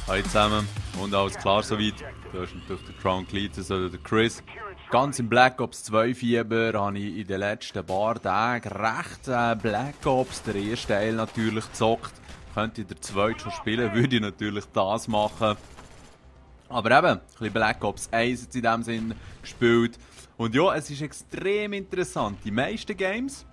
Hallo zusammen und alles klar soweit. Da ist natürlich der Crown Cletus oder der Chris. Ganz im Black Ops 2 Fieber habe ich in den letzten paar Tagen recht Black Ops, der erste Teil natürlich, gezockt. Könnte ich den zweiten schon spielen, würde ich natürlich das machen. Aber eben, ein bisschen Black Ops 1 jetzt in dem Sinn gespielt. Und ja, es ist extrem interessant. Die meisten Games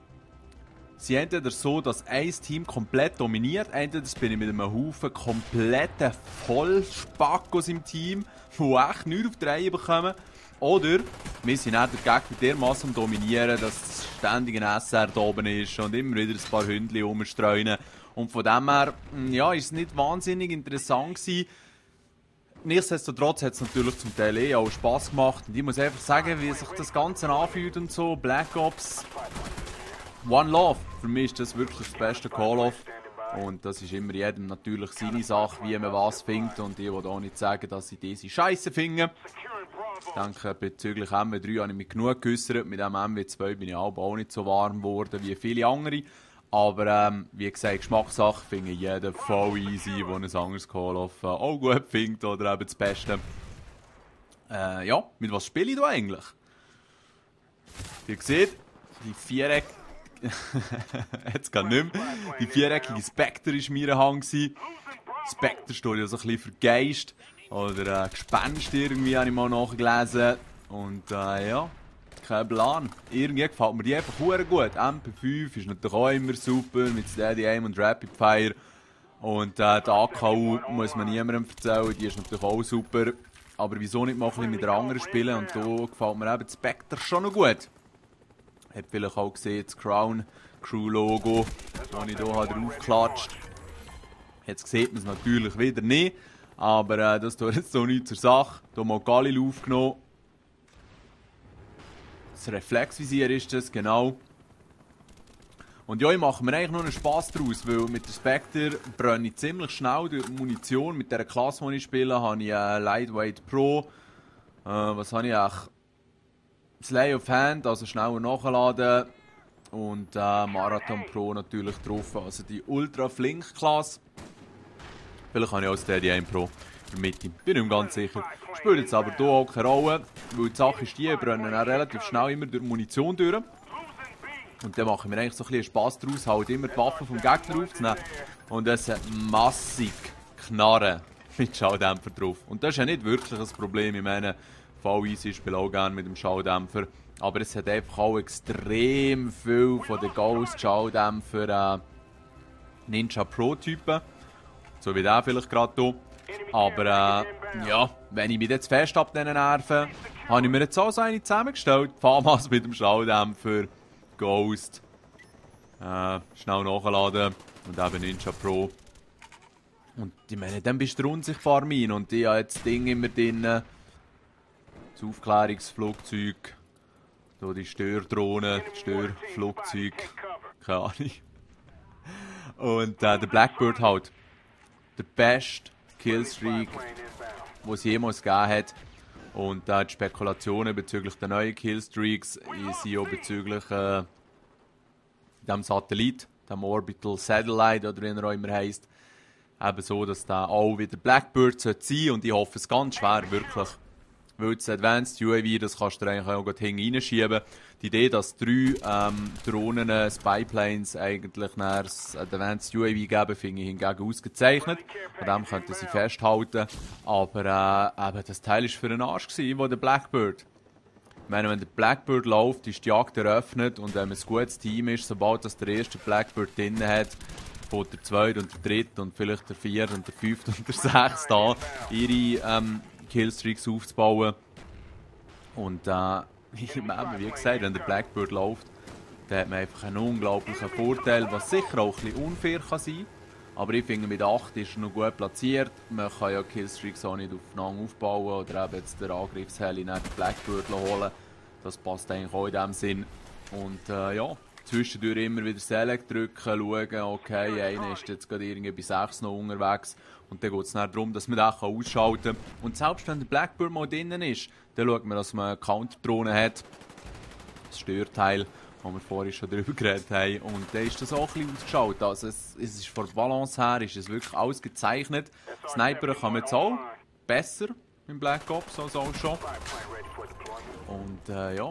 sind entweder so, dass ein Team komplett dominiert, entweder bin ich mit einem Haufen kompletten Vollspackos im Team, die echt nichts auf die Reihe bekommen, oder wir sind auch der Gegner dermassen am Dominieren, dass ständig ein SR da oben ist und immer wieder ein paar Hündchen rumstreuen. Und von dem her, ja, ist es nicht wahnsinnig interessant gewesen. Nichtsdestotrotz hat es natürlich zum Teil auch Spass gemacht. Und ich muss einfach sagen, wie sich das Ganze anfühlt und so. Black Ops One Love. Für mich ist das wirklich das beste Call of. Und das ist immer jedem natürlich seine Sache, wie man was findet. Und ich will auch nicht sagen, dass ich diese Scheiße finde. Ich denke, bezüglich MW3 habe ich mich genug geäussert. Mit dem MW2 bin ich auch nicht so warm geworden wie viele andere. Aber wie gesagt, Geschmackssache finde ich jeden voll easy, der ein anderes Call of auch gut findet oder eben das Beste. Ja, mit was spiele ich da eigentlich? Ihr seht, die viereckige jetzt gar nicht mehr. Die viereckige Spectre war mir Hang. Spectre steht ja so ein bisschen für Geist oder Gespenst irgendwie, habe ich mal nachgelesen. Und ja, kein Plan. Irgendwie gefällt mir die einfach sehr gut. MP5 ist natürlich auch immer super mit Steady Aim und Rapid Fire. Und die AKU muss man niemandem erzählen, die ist natürlich auch super. Aber wieso nicht mal ein bisschen mit der anderen spielen? Und da gefällt mir eben die Spectre schon noch gut. Habt vielleicht auch gesehen, das Crown Crew Logo, das ich hier draufgeklatscht habe. Jetzt sieht man es natürlich wieder nicht, aber das tut jetzt so nichts zur Sache. Hier mal Galil aufgenommen. Das Reflexvisier ist das, genau. Und ja, ich mache mir eigentlich noch einen Spass daraus, weil mit der Spectre brenne ich ziemlich schnell durch die Munition. Mit dieser Klasse, die ich spiele, habe ich Lightweight Pro. Was habe ich eigentlich? Slay of Hand, also schneller nachladen. Und Marathon Pro natürlich drauf, also die Ultra Flink Klasse. Vielleicht habe ich auch Steady Aim Pro in der Mitte, bin nicht ganz sicher. Spielt jetzt aber hier auch keine Rolle, weil die Sache ist die, brennen auch relativ schnell immer durch die Munition durch. Und dann mache ich mir eigentlich so ein bisschen Spass daraus, halt immer die Waffen vom Gegner aufzunehmen. Und es hat massig Knarren mit Schalldämpfer drauf. Und das ist ja nicht wirklich ein Problem, ich meine, voll easy, ich spiele auch gerne mit dem Schalldämpfer. Aber es hat einfach auch extrem viel von den Ghost-Schalldämpfer Ninja Pro-Typen. So wie der vielleicht gerade hier. Aber ja, wenn ich mich jetzt fest ab diesen Nerven, habe ich mir jetzt auch so eine zusammengestellt. FAMAS mit dem Schalldämpfer, Ghost, schnell nachladen und eben Ninja Pro. Und ich meine, dann bist du unsichtbar, mein. Und ich habe jetzt das Ding immer drin. Das Aufklärungsflugzeug, so die Stördrohnen, Störflugzeug, keine Ahnung. Und der Blackbird halt. Der beste Killstreak, den es jemals gegeben hat. Und die Spekulationen bezüglich der neuen Killstreaks sind auch bezüglich dem Satellit, dem Orbital Satellite oder wie er auch immer heisst. Eben so, dass der auch wieder Blackbird sein sollte. Und ich hoffe es ganz schwer, wirklich. Weil das Advanced UAV, das kannst du eigentlich auch gut hinten reinschieben. Die Idee, dass 3 Drohnen, Spyplanes eigentlich nach das Advanced UAV geben, finde ich hingegen ausgezeichnet. Von dem könnten sie festhalten. Aber eben, das Teil war für den Arsch, wo der Blackbird. Ich meine, wenn der Blackbird läuft, ist die Jagd eröffnet. Und wenn es ein gutes Team ist, sobald das der erste Blackbird drin hat, von der zweite und der dritte und vielleicht der vierte und der fünfte und der sechste da ihre Killstreaks aufzubauen. Und wie gesagt, wenn der Blackbird läuft, dann hat man einfach einen unglaublichen Vorteil, was sicher auch ein bisschen unfair kann sein. Aber ich finde, mit 8 ist er noch gut platziert. Man kann ja Killstreaks auch nicht aufeinander aufbauen oder eben jetzt den Angriffsheli nach den Blackbird holen. Das passt eigentlich auch in dem Sinn. Und ja, zwischendurch immer wieder Select drücken, schauen, okay, einer ist jetzt gerade irgendwie bei 6 noch unterwegs. Und dann geht es dann darum, dass man den ausschalten kann. Und selbst wenn der Blackbird mal drinnen ist, dann schaut man, dass man eine Counterdrohne hat, das Störteil. wo wir vorhin schon darüber geredet haben. Und dann ist das auch ein bisschen ausgeschaut. Also es ist von der Balance her ist es wirklich ausgezeichnet. Sniper kann man jetzt auch besser im Black Ops als auch schon. Und ja,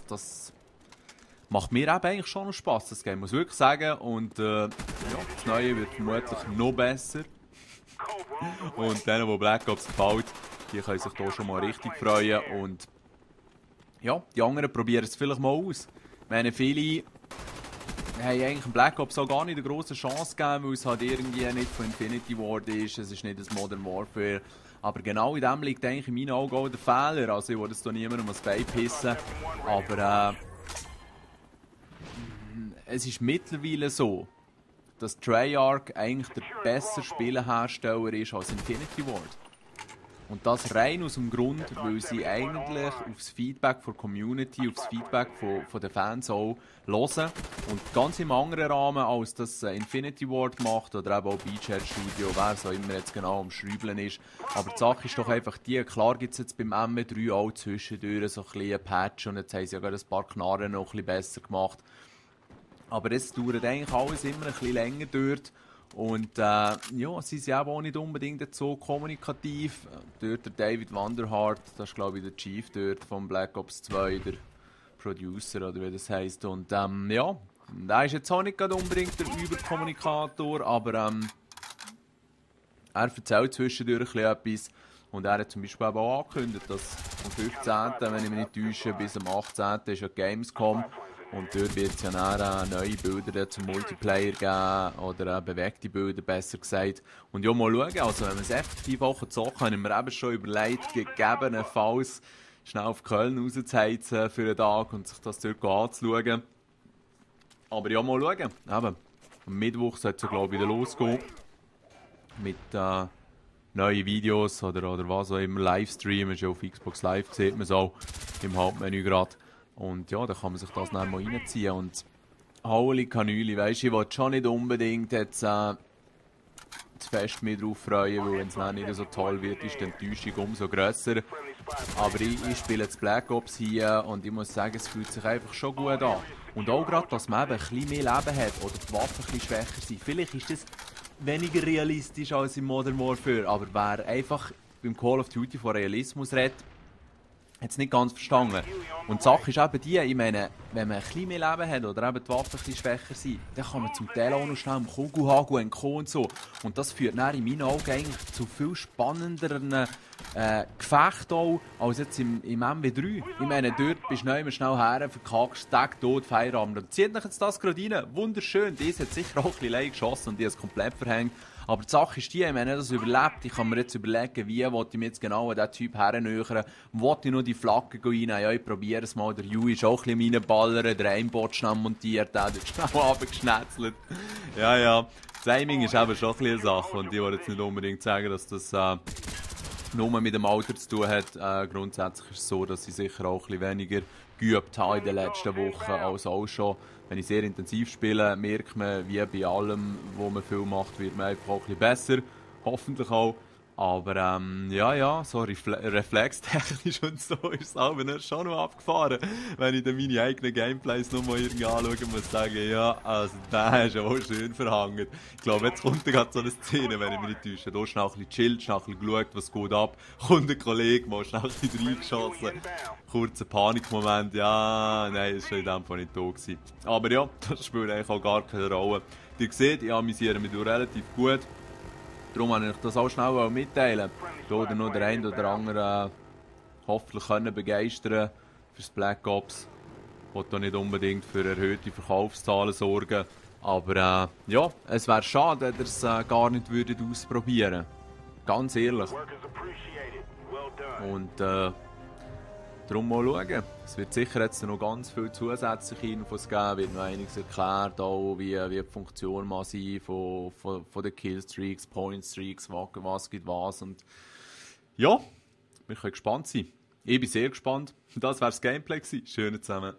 das macht mir eben eigentlich schon noch Spass, das Game, muss ich wirklich sagen. Und ja, das Neue wird vermutlich noch besser. Und denen, die Black Ops gefällt, die können sich hier schon mal richtig freuen. Und ja, die anderen probieren es vielleicht mal aus. Ich meine, viele haben eigentlich im Black Ops auch gar nicht eine grosse Chance gegeben, weil es halt irgendwie nicht von Infinity Ward ist, es ist nicht das Modern Warfare. Aber genau in dem liegt eigentlich in meinen Augen auch der Fehler. Also ich will das hier niemandem ins Bein pissen. Aber es ist mittlerweile so, dass Treyarch eigentlich der bessere Spielehersteller ist als Infinity Ward. Und das rein aus dem Grund, weil sie eigentlich aufs Feedback der Community, aufs Feedback von den Fans auch hören. Und ganz im anderen Rahmen, als das Infinity Ward macht oder eben auch Beachhead Studio, wer so immer jetzt genau am Schrübeln ist. Aber die Sache ist doch einfach die, klar gibt es jetzt beim MW3 auch zwischendurch so ein bisschen Patch und jetzt haben sie ja gerade ein paar Knarren noch ein bisschen besser gemacht. Aber es dauert eigentlich alles immer ein bisschen länger dort. Und ja, sie sind auch nicht unbedingt so kommunikativ. Dort der David Vanderhart, das ist glaube ich der Chief dort von Black Ops 2, der Producer oder wie das heisst. Und ja, der ist jetzt auch nicht unbedingt der Überkommunikator, aber er erzählt zwischendurch etwas. Und er hat zum Beispiel auch angekündigt, dass am 15., wenn ich mich nicht täusche, bis am 18. ist ja Gamescom. Und dort wird es ja dann neue Bilder zum Multiplayer geben, oder bewegte Bilder, besser gesagt. Und ja, mal schauen, also wenn man es effektiv auch zocken kann, habe ich mir eben schon überlegt, gegebenenfalls schnell auf Köln rauszuheizen für einen Tag und sich das dort anzuschauen. Aber ja, mal schauen. Eben, am Mittwoch sollte es ja, glaube ich, wieder losgehen. Mit neuen Videos oder was auch immer, Livestream, ist ja auf Xbox Live, sieht man es auch im Hauptmenü gerade. Und ja, da kann man sich das dann mal reinziehen. Und holy Kanüli, weisst du, ich will schon nicht unbedingt jetzt zu fest mich drauf freuen, weil wenn es dann nicht so toll wird, ist die Enttäuschung umso grösser. Aber ich spiele jetzt Black Ops hier und ich muss sagen, es fühlt sich einfach schon gut an. Und auch gerade, dass man eben ein bisschen mehr Leben hat oder die Waffen ein bisschen schwächer sind. Vielleicht ist das weniger realistisch als im Modern Warfare, aber wer einfach beim Call of Duty von Realismus redet, hat es nicht ganz verstanden. Und die Sache ist eben die, ich meine, wenn man ein bisschen mehr Leben hat oder eben die Waffen ein bisschen schwächer sind, dann kann man zum Teil auch noch schnell im Kugelhagel entkommen und so. Und das führt dann in meinen Augen eigentlich zu viel spannenderen Gefechten auch, als jetzt im MW3. Ich meine, dort bist du nicht schnell her, verkackst, Tag tot, Feierabend. Und zieht euch jetzt das gerade rein. Wunderschön. Dies hat sicher auch ein bisschen leid geschossen und die hat es komplett verhängt. Aber die Sache ist die, wenn er das überlebt, ich kann mir jetzt überlegen, wie will ich mir jetzt genau an diesen Typ hernähern, will ich nur die Flagge rein, ja, ich probiere es mal, der Yui ist auch ein bisschen reinballern, der Aimbot schnell montiert, der wird schnell runtergeschnetzelt. Ja, das Aiming ist eben schon ein bisschen eine Sache und ich will jetzt nicht unbedingt sagen, dass das nur mit dem Alter zu tun hat. Grundsätzlich ist es so, dass ich sicher auch ein bisschen weniger geübt habe in den letzten Wochen als auch schon. Wenn ich sehr intensiv spiele, merkt man, wie bei allem, wo man viel macht, wird man einfach auch ein bisschen besser. Hoffentlich auch. Aber ja, so reflextechnisch und so ist es auch schon noch abgefahren. Wenn ich dann meine eigenen Gameplays nochmal irgendwie anschaue, muss ich sagen, ja, also der ist auch schön verhangen. Ich glaube, jetzt kommt gerade so eine Szene, wenn ich mich nicht täusche. Da schnell ein bisschen chillt, schnell ein bisschen geschaut, was geht ab. Kommt ein Kollege, mal schnell ein bisschen reingeschossen. Kurzer Panikmoment, ja, nein, das war in dem Fall nicht da gewesen. Aber ja, das spielt eigentlich auch gar keine Rolle. Ihr seht, ich amüsiere mich relativ gut. Darum wollte ich das auch schnell mitteilen. Oder noch der eine oder andere hoffentlich können begeistern fürs Black Ops. Ich will da nicht unbedingt für erhöhte Verkaufszahlen sorgen. Aber ja, es wäre schade, wenn ihr es gar nicht ausprobieren würdet. Ganz ehrlich. Und darum mal schauen. Es wird sicher jetzt noch ganz viele zusätzliche Infos geben, wird noch einiges erklärt, auch wie die Funktion mal sein von den Killstreaks, Pointstreaks, was gibt was. Und ja, wir können gespannt sein. Ich bin sehr gespannt. Das war das Gameplay gewesen. Schön zusammen.